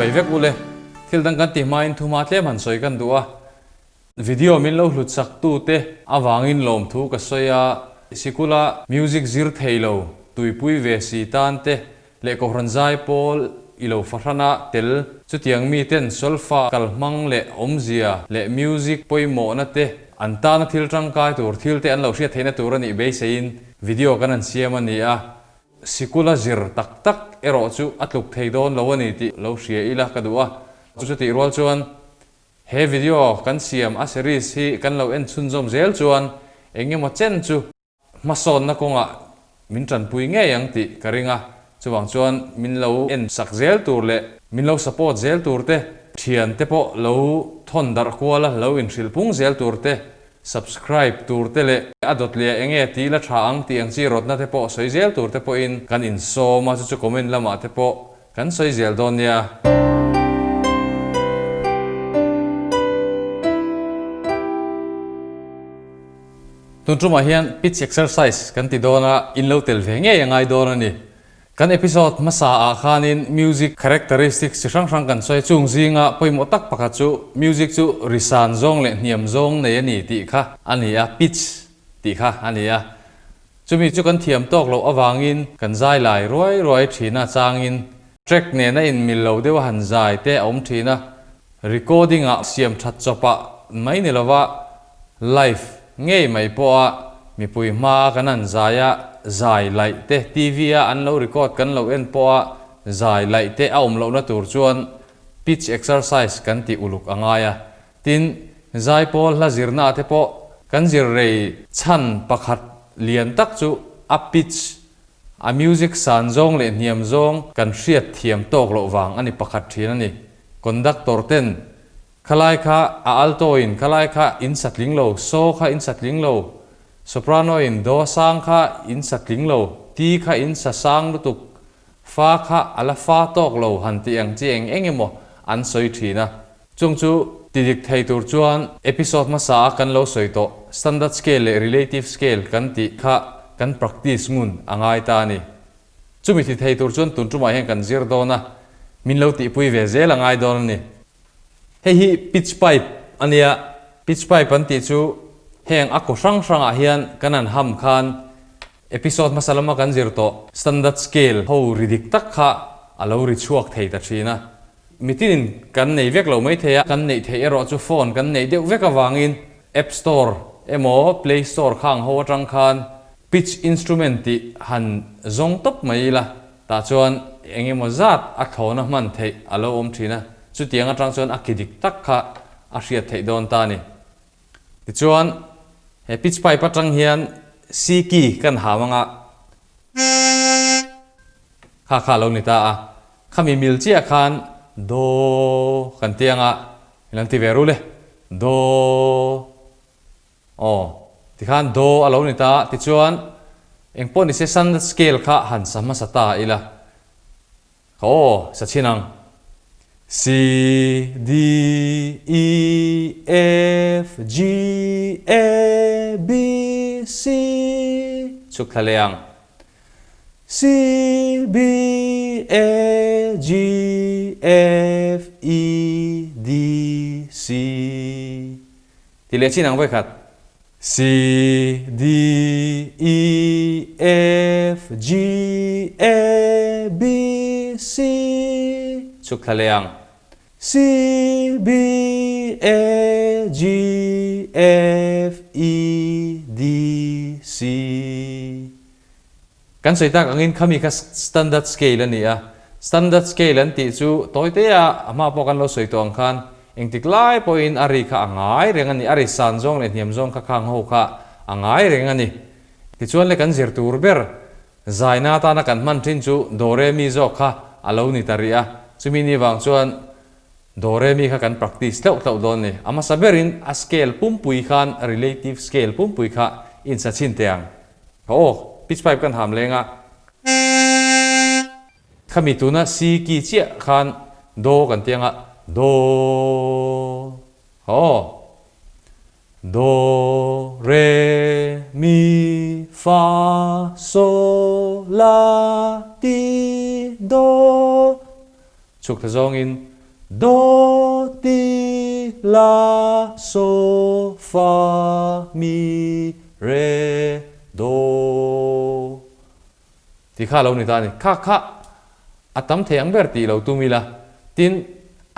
Chibai vek ule. Thil dang kan ti hmain thuma tlem han sawi kan duh a. Video min lo hlut sak tute avangin lawmthu ka sawi a, sikula music zir thei lo tuipui ve si tan te leh kohhran zai pawl i lo fahrana tel chutiang miten solfa kalhmang leh awmzia leh music pawimawhna te an tana thil tangkai tur thil te an lo hriat theihna tur a nih beiseiin video kan han siam a ni a. Sikula zir tak tak erawh chu a tluk thei dawn lo a ni tih lo hria ila ka duh a, chutih rual chuan he video kan siam a series hi kan lo en chhunzawm zel chuan eng emaw chen chu hmasawnna kawngah min tanpui ngei ang tih ka ring a, chuvang chuan min lo en sak zel tur leh min lo support zel tur te, thian te pawh lo thawn darh kual a lo inhrilh pung zel tur te, subscribe tur te leh a dawt leh eng nge tih la tha ang tih ang chi rawtna te pawh sawi zel tur te pawhin kan insawm a, chu chu comment lamah te pawh Kan sawi zel dawn nia. Tun tumah hian pitch exercise kan ti dawn a, in lo tel ve ngei a ngai dawn a ni. Kan episode hmasa ah khanin music characteristics chi hrang hrang kan sawi chung zinga pawimawh tak pakhat chu music chu ri san zawng leh hniam zawng nei a ni tih kha a ni a, pitch tih kha a ni a. Chumi chu kan thiam tawk loh avangin kan zai lai ruai ruai thin a changin track nena inmil lo deuh a han zai te a awm thin a, recording ah siam that chawpah mai ni lova live ngei mai pawha mipui hma a kan han zai a zai laih te TV a an lo record kan lo en pawha zai laih te a awm lohna tur chuan pitch exercise kan tih uluk a ngai a, Tin, zaipawl hla zirna te pawh kan zir rei chhan pakhat lian tak chu a pitch, a music san zawng leh hniam zawng kan hriat thiam tawk loh vang a ni pakhat thin a ni. Conductor ten khalai kha a alto in khalai kha in sa tling lo, so kha in sa tling lo, soprano in do sang kha in sa tling lo, ti kha in sa sang lutuk, fa kha a la fa tawk lo han tih ang chi eng eng emaw an sawi thin a. Chung chu ti dik thei tur chuan episode hmasa a kan lo sawi tawh standard scale leh relative scale kan tih kha kan practice ngun a ngai ta a ni. Chumi ti thei tur chuan tun tumah hian kan zir dawn a, min lo tihpui ve zel a ngai dawn a ni. Hei hi pitch pipe a nia, pitch pipe an tih chu heng a kaw hrang hrangah hian kan han ham khan episode hmasa lama kan zir tawh standard scale ho ri dik tak kha a lo ri chhuak thei ta thin a. Mitinin kan nei vek lo maithei a, kan neih theih erawh chu phone kan neih deuh vek avangin App Store emaw Play Store khang ho atang khan pitch instrument tih han zawng tawp mai ila, tah chuan eng emaw zat a thlawna hman theih a lo awm thin a, chutiang atang chuan a ki dik tak kha a hriat theih dawn ta a ni. Tichuan he pitch pipe atang hian C key kan ham anga kha kha a lo ni ta a. Khami mil chiah khan Do kan ti anga in an ti ve rul e. Do aw tikhan Do a lo ni ta tichuan engpawh ni se san scale kha han sa hmasa ta ila ka aw sa chhin ang. C D E F G A B C chhuk thla leh ang. C B A G F E D C Ti leh chin ang vawi khat. C D E F G A B C Chhuk thla leh ang. C B A G F E D C Kan sawi tak angin khami kha standard scale a ni a, standard scale an tih chu tawi te a a hma pawh kan lo sawi tawh ang khan engtik lai pawhin a ri kha a ngai reng a ni, a ri san zawng leh hniam zawng kha khang ho kha a ngai reng a ni. Tichuan le kan zir tur ber zaina atana kan hman thin chu do re mi zawk kha a lo ni ta rih a, chumi ni vang chuan do re mi kha kan practice tlauh tlauh dawn a ni. A hmasa berin a scale pumpui khan relative scale pumpui kha insa chhin teh ang. Aw, pitch pipe kan ham leng a. Khami tuna C key chiah khan Do kan ti ang a, Do, aw, Do, Re, Mi, Fa, Sol, La, Ti, Do. Chhuk ta zawngin. Do ti la so fa mi re do tih kha a lo ni ta a ni. Kha kha a tam thei ang ber tih lo tum ila, tin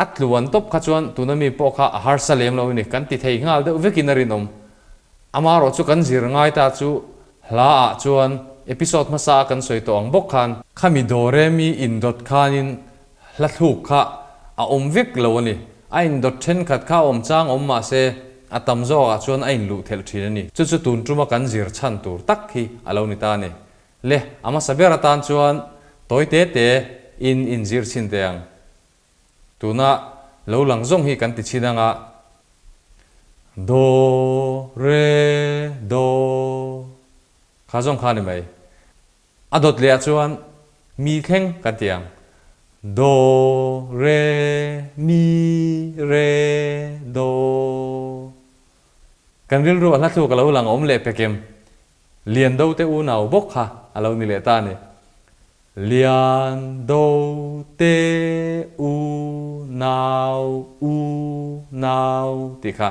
a tluan tawp kha chuan tuna mi pawh kha a harsa lem lo a ni. Kan ti thei nghal deuh vekin a rinawm. Amaherawh chu kan zir ngai ta chu hla ah chuan episode hmasa a kan sawi tawh ang bawk khan, khami dawre mi indawt khanin Hla thluk kha a awm vek lo a ni. A indawt thenkhat kha a awm chang awm mah se, a tam zawkah chuan a inluh thelh thin a ni. Chu chu tun tuma kan zir chhan tur tak hi a lo ni ta a ni. Le, a hmasa ber atan chuan tawi te te in inzir chhin teh ang. Tuna lo lang zawng hi kan ti chhin anga, Do, re, do kha zawng kha a ni mai. A dawt leh ah chuan mi thleng kan ti ang. Do, re, mi, re, do. Kan rilru a hla thluk a lo lang awm leh pek em? Lian do te unau bawk kha a lo ni leh ta a ni. Lian do te unau, u nau tih kha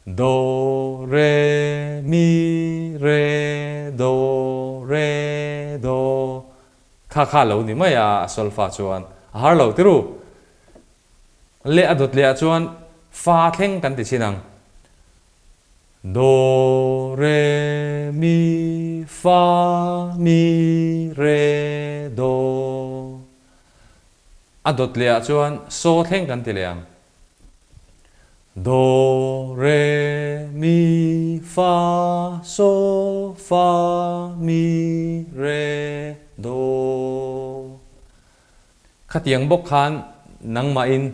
Do, re, mi, re, do, re, do kha kha lo ni mai a, a solfa chuan a har lo tiru. Leh a dawt leh ah chuan fa thleng kan ti chin ang. Do, re, mi, fa, mi, re, do. A dawt leh ah chuan so thleng kan ti leh ang. Do, re, mi, fa, so, fa, mi, re, do. Khatiang bawk khan nangmahin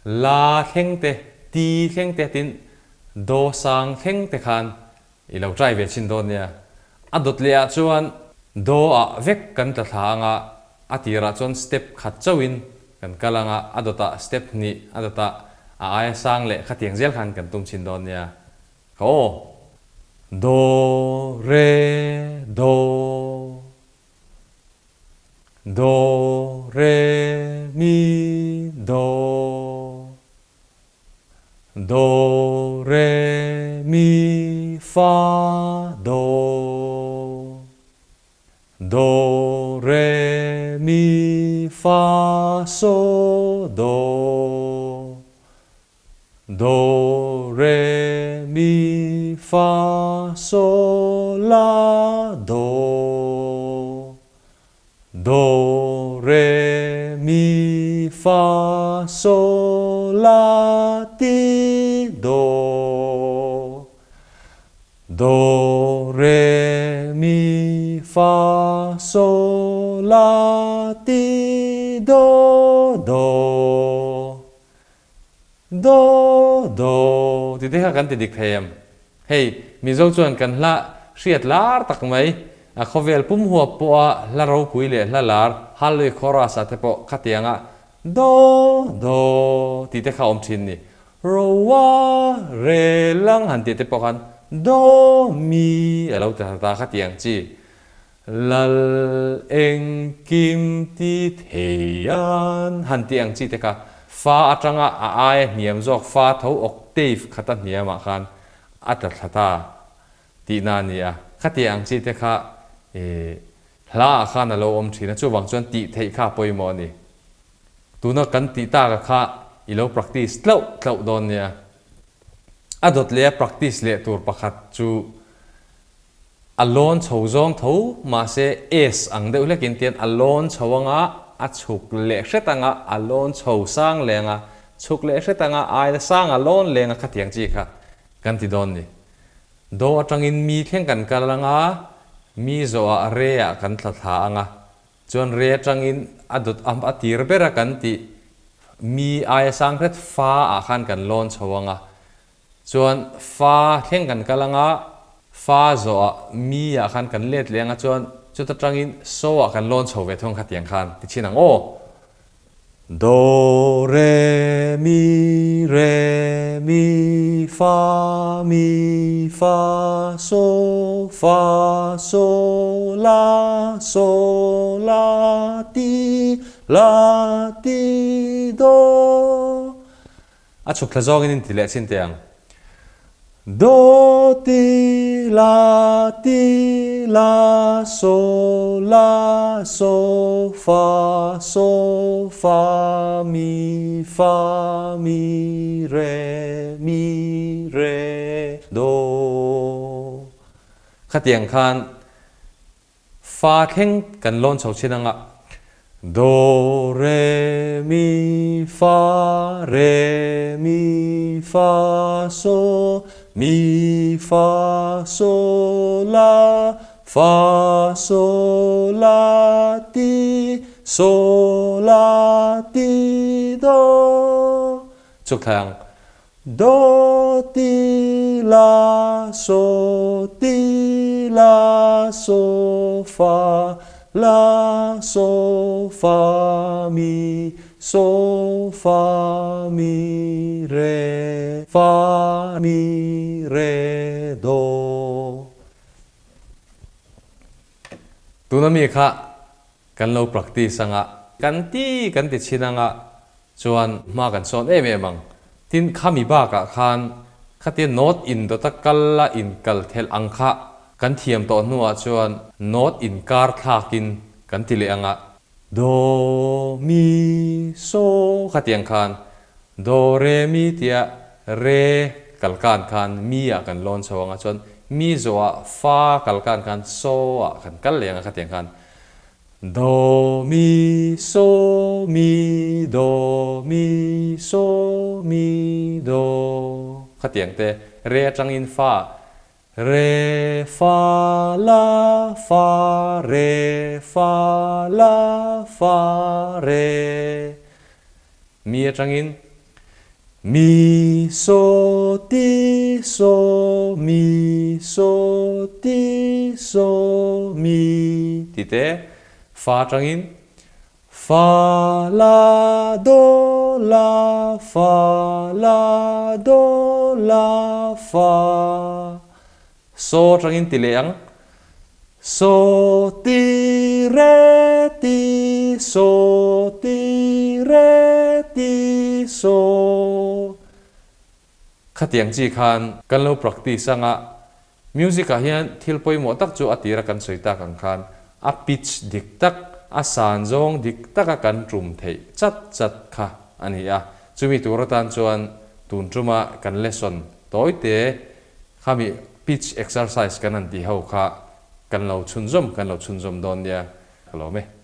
la thleng te, ti thleng te tin do sang thleng te khan i lo try ve chhin dawn nia. A dawt leh ah chuan do ah vek kan tla thla anga a tirah chuan step khat chauhin kan kal anga a dawtah step hnih a dawtah a aia sang leh khatiang zel khan kan tum chhin dawn nia. Ka aw. Do re do. Do re mi do. Do, re, mi, fa, do. Do, re, mi, fa, so, do. Do, re, mi, fa, so, la, do. Do, re, mi, fa, so, la, ti, do. Do, re, mi, fa, so, la, ti, do, do. Do, do tih te kha kan ti dik thei em? Hei, Mizo chuan kan hla hriat lar tak mai, a khawvel pum huap pawha hla ropui leh hla lar Hallelujah Chorus ah te pawh khatianga do, do tih te kha awm thin ni. Roa re lang han tih te pawh khan do mi a lo ti ta khatiang chi. Lal engkim ti thei an han tih ang chi te kha fa atanga a aia hniam zawk fa tho octave khata hniamah khan a tla thla ta tihna a ni a. Khatiang ang chi te kha hla ah khan a lo awm thin a, chuvang chuan tih theih kha a pawimawh a ni. Tuna kan tih taka kha i lo practice tlauh tlauh dawn nia. A dawt leh a practice leh tur pakhat chu A lawn chho zawng tho, mahse S ang deuh hlekin tian a lawn chho anga a chhuk leh hret anga a lawn chho sang leh anga chhuk leh hret anga aia sang a lawn leng a khatiang chi kha kan ti dawn ni. Do atangin mi thleng kan kal anga mi zawhah re ah kan tla thla anga chuan re atangin a dawt a tir ber a kan tih mi aia sang hret fa ah khan kan lawn chho anga Chuan fa thleng kan kal anga, fa zawhah mi ah khan kan let leh anga chuan chuta tangin so ah kan lawn chho ve thung khatiang khan ti chhin ang aw. Do re mi re mi fa mi fa so fa so la so la ti la ti do. A chhuk thla zawngin in ti leh chin teh ang. Do ti la ti la so la so fa so fa mi fa mi re mi re do. Khatiang khan Fa thleng kan lawn chho chin anga Do re mi fa re mi fa so mi fa so la fa so la ti so la ti do chuk thlai ang. Do ti la so ti la so fa la so fa mi so fa mi re fa mi re do. Tuna mi kha Kan lo practice anga kan ti kan ti chhin anga chuan hma kan sawn em em ang. Tin khami bakah khan khatia note in dawta kal a in kal thelh ang kha kan thiam tawh hnuah chuan note in kar thlakin kan ti leh anga. Do, mi, so khatiang khan do, re, mi tia re kal kan khan mi ah kan lawn chho anga chuan mi zawhah fa kal kan khan so ah kan kal leh anga khatiang khan Do mi so mi do mi so mi do khatiang te re atangin fa re fa la fa re fa la fa re mi atangin Mi so ti so mi so ti so mi ti te fa atangin fa la do la fa la do la fa so atangin ti leh ang so ti re ti so ti re ti so. Khatiang chi khan kan lo practice anga music ah hian thil pawimawh tak chu a tira kan sawi tak ang khan a pitch dik tak, a san zawng dik taka kan tum theih chat chat kha a ni a. Chumi tur atan chuan tun tuma kan lesson tawi te Khami pitch exercise kan han tih ho kha kan lo chhunzawm kan lo chhunzawm dawn nia ka lawm e.